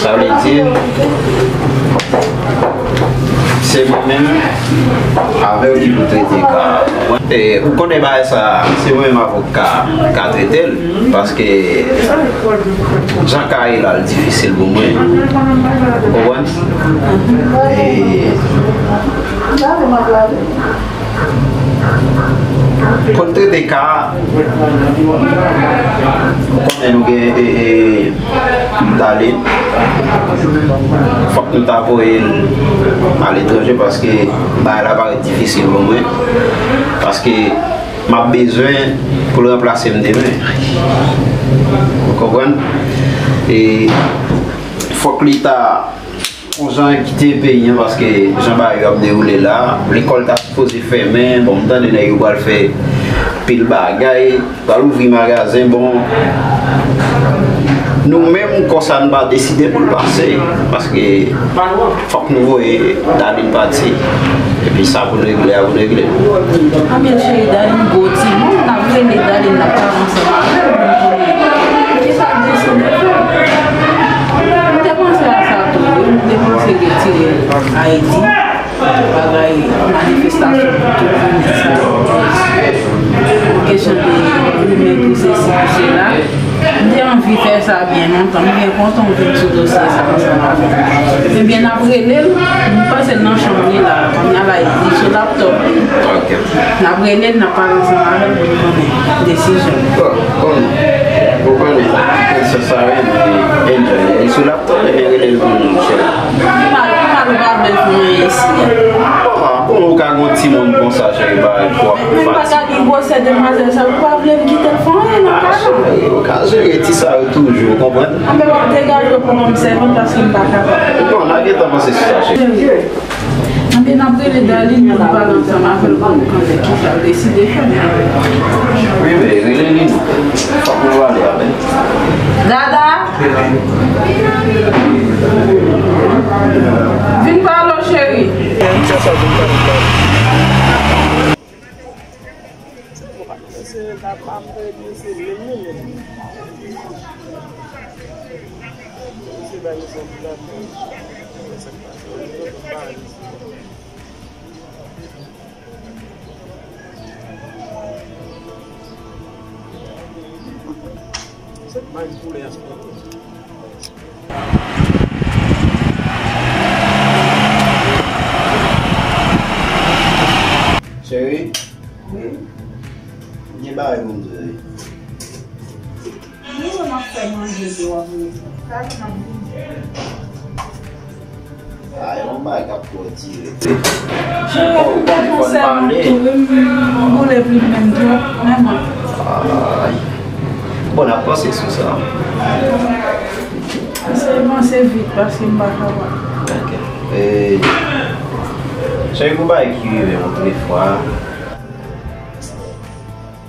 Sa vle di, se mwen menm avè w ki pou trete ka a. E, ou konnen bagay sa a, se mwen menm avè w k ka, ka trete l, paske jan ka ye la, l difisil pou mwen. Ou konprann? E, Pou n trete ka a, ou konnen nou gen, e, e, Darline. Fòk nou ta voye l aletranje paske bagay la parèt difisil pou mwen. Paske m ap bezwen pou l ranplase m demen. Ou konprann? E fòk li ta Yon jan kite peyi an, paske jan bagay yo ap dewoule la, lekòl ta sipoze fèmen, bon, m tande nèg yo pral fè pil bagay, pral ouvri magazen, bon, nou menm konsa nou pa deside pou l pase, paske fòk nou voye Darline pati, epi sa pou n regle a pou n regle. Anben cheri, Darline gwo timoun, n ap rele Darline, n ap pale ansanm avè l, pou n konnen kisa l deside fè. M te panse a sa tou wi, m te panse retire Ayiti, bagay manifestasyon pou tout jounen sa yo, kesyon de rimè pou sesi, pou sela. M te anvi fè sa byen lontan, m byen kontan w vin sou dosye sa ansanm avè m. Ebyen, n ap rele l, m panse l nan chanm li la, kounye a la, li sou laptòp li. Ok. N ap rele l, n ap pale ansanm avè l pou n konnen desizyon l. Bon, bon, ou konnen, se sa, wi, li enjoy. Li sou laptòp, ebyen, rele l pou nou, cheri. Pou mal, pou mal, ou pa vle l fè anyen isi a. Ah, bon, ou ka gen yon timoun konsa, cheri, bagay twò fatige. Menm pa ka gen gwosè demwazèl sa, ou pa vle m kite l fè anyen nan kay la. Ou ka jere ti sa yo toujou, ou konprann? Anben w ap degaje w pou mwen, m sèvi w paske m pa kapab. Bon, n a gentan panse sou sa, cheri. Anben n ap rele Darline pou n pale ansanm avè l pou nou konnen kisa l deside fè. Wi, men rele li non. Fòk nou pale avè l. Dada! Vin pale w, cheri. Cheri, wi, gen bagay pou m di w. Mwen menm ap fè manje tou w ap rete. Sa gen nan bouch. Ah, e yon bagay k ap twò dire. Cheri, ou konn konsèy mwen tou wi, m boule plim menm twòp, vrèman. Ay. Bon, n ap panse sou sa. Eseye panse vit, paske m pa kapab. Ok. E, cheri, pou bagay ki rive m otrefwa,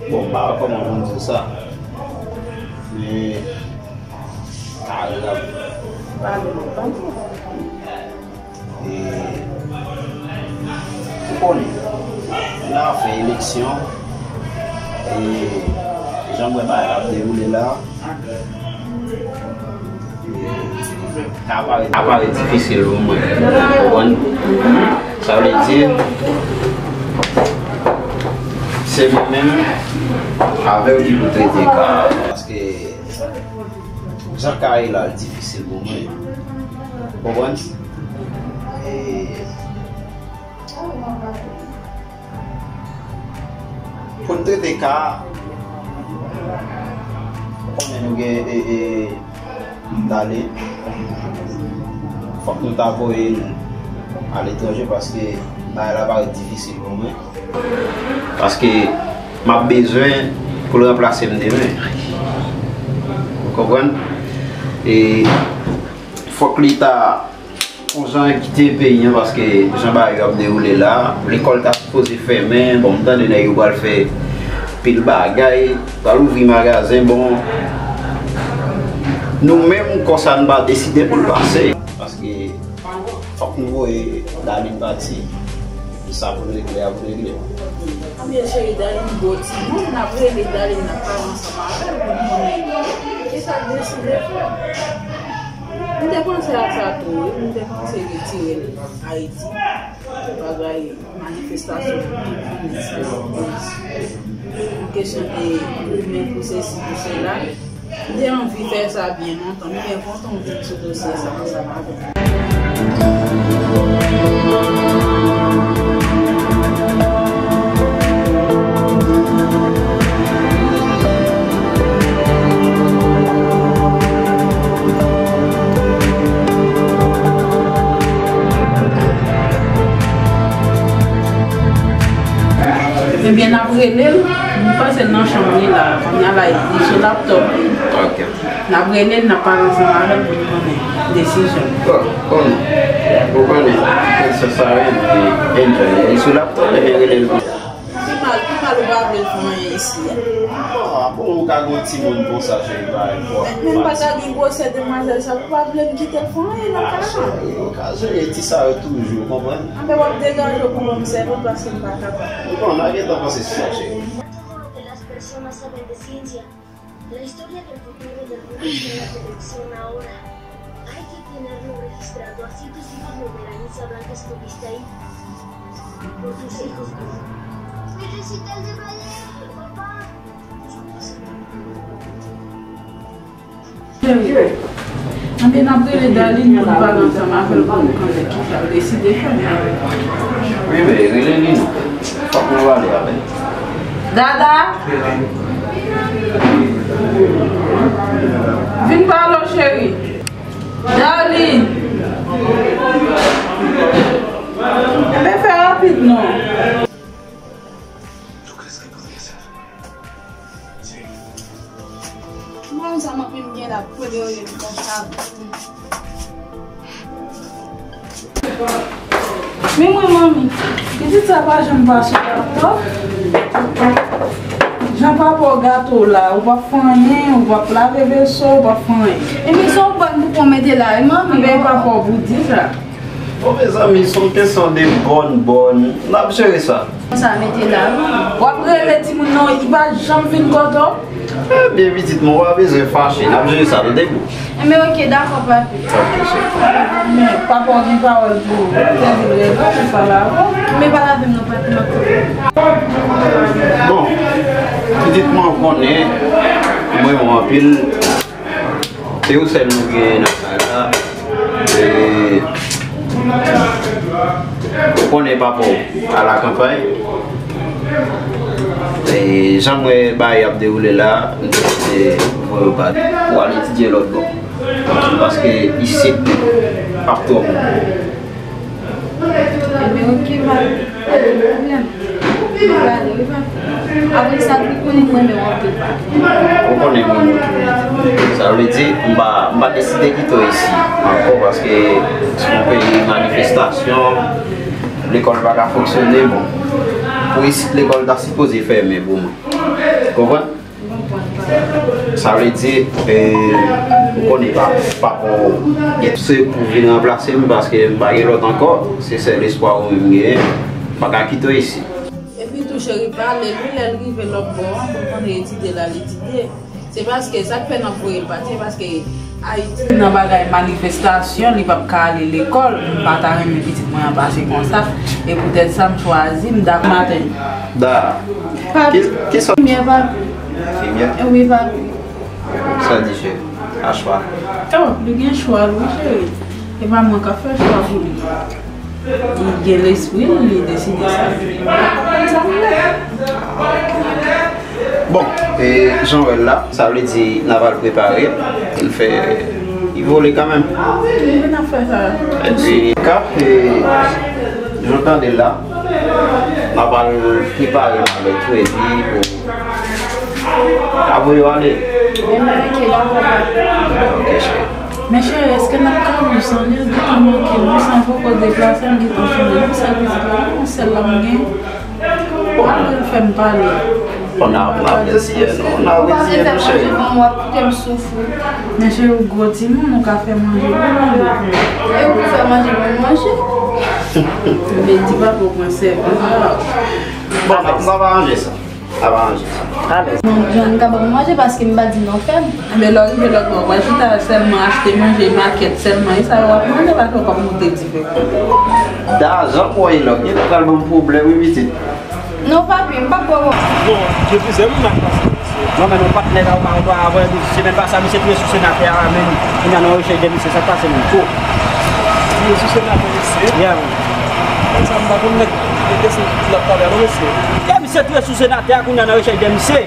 bon, m pa wè kòman pou m di w sa. Men, pa grav. E, ou konnen, nan afè eleksyon, e, jan m wè bagay la ap dewoule la, Ka parèt, ka parèt difisil pou mwen, ou konprann? Sa vle di, se mwen menm avè w ki pou trete ka a, paske Jan ka ye la, l difisil pou mwen. Ou konprann? E, pou n trete ka a, ou konnen nou gen, e, e, Dali, fòk nou ta voye l aletranje paske bagay la parèt difisil pou mwen. Paske m ap bezwen pou l ranplase m demen. Ou konprann? E fòk li ta yon jan kite peyi an, paske jan bagay yo ap dewoule la, lekòl ta sipoze fèmen. Bon, m tande nèg yo pral fè pil bagay, pral ouvri magazen. Bon, nou menm, konsa n pa deside pou l pase. Paske fòk nou voye Darline pati. E sa pou n regle a, pou n regle. Ebyen, cheri, Darline gwo timoun, n ap rele Darline, n ap pale ansanm avè l pou n konnen kisa l deside fè. M te panse a sa tou, wi. M te panse retire l Ayiti. Bagay manifestasyon pou tout moun, pou kesyon de goumen, pou sesi, pou sela. M te anvi fè sa byen lontan. M byen kontan w vin sou dosye sa ansanm avè m. Ebyen, n ap rele l. M panse l nan chanm li la. Kounye a la, li sou laptòp li. Ok. N ap rele l, n ap pale ansanm avè l pou n konnen desizyon l. Bon, bon. Ou konnen, se sa, wi, li enjoy. Li sou laptòp, ebyen, rele l. Pi mal, pi mal ou pa vle l fè anyen isi a. Ah, bon, ou ka gen yon timoun konsa, cheri, pa enpòt. Men, men m pa ta gen gwosè demwazèl sa, ou pa vle m kite l fè anyen nan kay la. Ah, cheri, ou ka jere ti sa yo toujou, ou konprann? Anben, w ap degaje w pou mwen, m sèvi w paske m pa kapab. Bon, n a gentan panse sou sa, cheri. El futuro de las personas saben de ciencia. La historia del futuro del mundo es una predicción ahora. Hay que tenerlo registrado, así tus hijos no verán esa blanca escondiste ahí. Por tus hijos, no. Mi recital de ballet, papá. Anben, n ap rele Darline pou n pale ansanm avè l pou n konnen kisa l deside fè. Wi, men rele li non. Fòk nou pale avè l. Dada! Vin pale w, cheri. Darline! Enben, fè rapid non. Mwen sa m anpil gen la pou de rele m konsa. Men mwen, manmi, pitit sa pa janm pa sou laptòp. Jan papa w gate w la, ou p ap fè anyen, ou p ap lave veso, ou p ap fè anyen. Ebyen sa w ban m pou w mete la, wi, manmi? Anben, e papa w pou di sa. Bon, mezanmi, se yon kesyon de bòn, bòn. N ap jere sa. Konsa, mete la. W ap rele timoun nan, li pa janm vin kote w. Ebyen, pitit mwen, ou pa bezwen fache. N ap jere sa, tande, boo? Enben, ok, dakò, papi. Ok, cheri. Men, papa w gen pawòl pou w. Sèvi l rezon pou pale avè w. Men pale avè m non, papi, m ap tande. Bon, pitit mwen, ou konnen, mwen renmen w anpil. Se ou sèl nou genyen nan kay la. E, ou konnen papa w al akanpay. E, jan m wè bagay ap dewoule la, m deside voye w pati pou w al etidye lòt bò. Paske isit ap twò bon. Ebyen, ok, pa gen pwoblèm. Nou prale, wi, papi. Apre sa, tou konnen mwen renmen w anpil, papi. Ou konnen mwen renmen w tou. Sa vle di, m pa, m pa deside kite w isi ankò, paske se yon peyi manifestasyon, lekòl pa ka fonksyone, bon. Pou isit, lekòl ta sipoze fèmen pou mwen. Konprann? Sa vle di, e, ou konnen pa, papa w gen se pou vin ranplase m, paske m pa gen lòt ankò, se sèl espwa ou menm m genyen, m pa ka kite w isi. Epi tou, cheri, pale l wi, lè l rive lòt bò an, pou l konnen etidye l al etidye. Se paske sa k fè n ap voye l pati, se paske Ayiti nan bagay manifestasyon, li p ap ka ale lekòl, m pa ta renmen pitit mwen an pase konsa, e poutèt sa m chwazi, m dakò maten. Da. Papi. Ki, ki sòt? Enfimyè, papi. Enfimyè? Wi, papi. Sa di cheri? Chwa. Oh, li gen chwa l wi, cheri. E pa mwen k ap fè chwa pou li. Li gen lespri l, li deside sa l vle. Li pa konprann sa l vle. Bon, e, jan w wè l la, sa vle di n ap al prepare l. L fè, li vole kanmenm. Wi, n ap fè sa. Epi, ka, e, jan w tande l la, n ap al prepare l avèk tou, epi pou Ka voye yo ale. Ebyen, ok, dakò, papa. Ok, cheri. Men cheri, èske n ap ka wè w san li? Ou gentan manke m, san poko deplase, m gentan fini. Yon sèl pitit la, yon sèl la m gen. Malgre l fè m pale. On a, on a plaisir, non? On a plaisir, mon chéri. Ou pa vle fè manje pou mwen, w ap kite m soufri. Men cheri, ou gwo timoun, ou ka fè manje pou mwen. E ou fè manje pou manje? Men di papa w pran sèvis la. Bon, n ap, n ap aranje sa. Sa va ranje sa. Alèz. Bon, John ka ban m manje paske m pa di non fèb. Enben, lè w rive lòt bò, w pral chita sèlman achte manje makèt sèlman. E sa yo w ap manje paske w p ap moute dife. Dazan pou Enòk, li pral ban m pwoblèm, wi, pitit. Non, papi, m p ap ba w. Bon, gen plizyè moun ap pase. Non, men nou patnè la, ou pa, ou pa, avan, semèn pase, misye touye sou senatè a, men kounye a nou an rechèch de misye, sa k pase menm? Touye sou senatè, mesye? Yeah, man. Konsa, m pa konn nèg, nèg ki l ap pale a, non, mesye. Yeah, misye touye sou senatè a, kounye a nan rechèch de misye.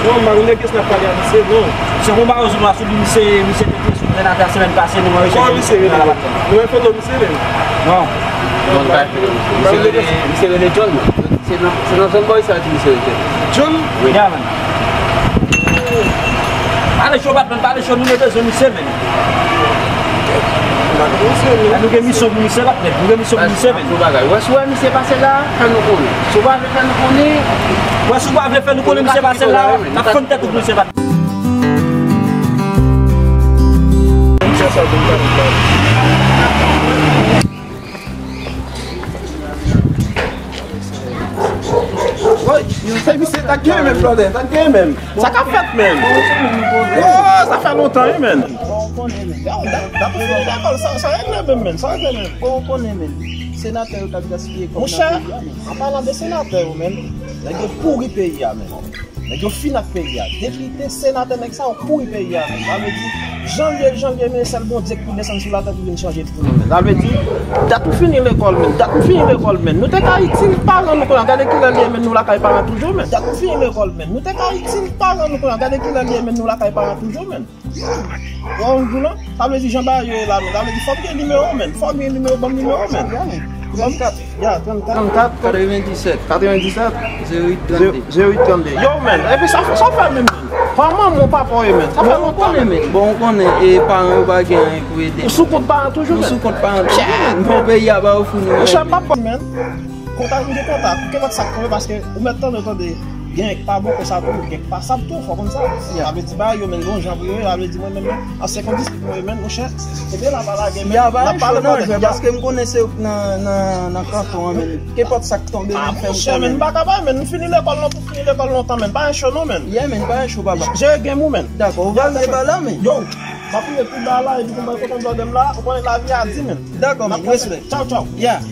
Non, m pa konn nèg ki l ap pale a, mesye, non. Se konba yo sou nwa sou li, misye, misye te touye sou senatè a semèn pase, nou an rechèch de misye. Kote misye rele? Nou wè foto misye, menm? Non. Non, nou pa wè foto misye. Misye rele, misye rele John, non. Se nan, se nan zòn bò isit misye rete. John? Wi. Yeah, man. Pale cho, patnè, pale cho, nou bezwen misye, men. Nou gen misyon pou misye, patnè. Nou gen misyon pou misye, men. Wè, si w wè misye pase la, fè nou konnen. Si w pa vle fè nou konnen, wè, si w pa vle fè nou konnen misye pase la, n ap fann tèt ou pou misye, patnè. Woy, se misye ta gen menm, brother, ta gen menm. Sa k ap fèt, menm? Oh, sa fè lontan, wi, menm. Bon, ou konnen, menm. Yo, dat, dat ou fini lekòl, sa, sa regle menm, menm, sa regle menm. Bon, ou konnen, menm. Senatè yo k ap gaspiye kòb nan peyi a, menm. Monchè, an palan de senatè yo, menm, nèg yo pouri peyi a, menm. Nèg yo fin ak peyi a. Depite, senatè, nèg sa yo pouri peyi a, menm. Sa vle di, jan l ye, jan l ye, men sèl Bondye k pou desann sou latè pou vin chanje l pou nou, menm. Sa vle di, dat nou fini lekòl, menm. Dat nou fini lekòl, menm. Nou te ka itil paran nou kounye a. Gade kilè l ye, menm, nou lakay paran toujou, menm. Dat nou fini lekòl, menm. Nou te ka itil paran nou kounye a. Gade kilè l ye, menm, nou lakay paran toujou, menm. Wè, w di non? Sa vle di jan bagay yo ye la, menm. Sa vle di fò m gen nimewo, menm. Fò m gen nimewo, ban m nimewo, menm. Trannkat. Ya, trannkat. Trannkat, katrevendisèt. Katrevendisèt. Zewo uit trannde. Zewo uit trannde. Yo, menm, epi sa, sa w fè menm, menm? Kòman mon papa w ye, menm? Sa fè lontan, menm. Bon, ou konnen, e paran yo pa gen anyen pou ede. Ou sou kont paran toujou, menm? Ou sou kont paran toujou, menm. Bon, peyi a pa ofri nou anyen, menm. Monchè, papa, menm. Kontak, m gen kontak. Kenpòt sa k tonbe, paske ou mèt tande, tande. Gen k pa bon konsa tou, gen k pa sab tou, fò konn sa. Sa vle di bagay yo, menm, gon jan pou yo ye, sa vle di mwen menm, ansyen kondisip mwen, menm, monchè, kenbe la pa lage, menm. N ap pale non, jwè, paske m konnen se ou k nan, nan, nan kanton an, menm. Kenpòt sa k tonbe, menm, fè m konnen. Monchè, menm, m pa ka bay, menm, m fini lekòl non, pou fini lekòl lontan, menm, pa gen cho non, menm. Yeah, menn, pa gen cho, papa. Jere game ou, menn. Dakò, ou pral deba la, menn. Yo, m ap rive pi ba la, epi pou mwen kontan jòdèm la, ou konnen lavi a di, menn. Dakò, menn, respè. Tchaw, tchaw. Yeah.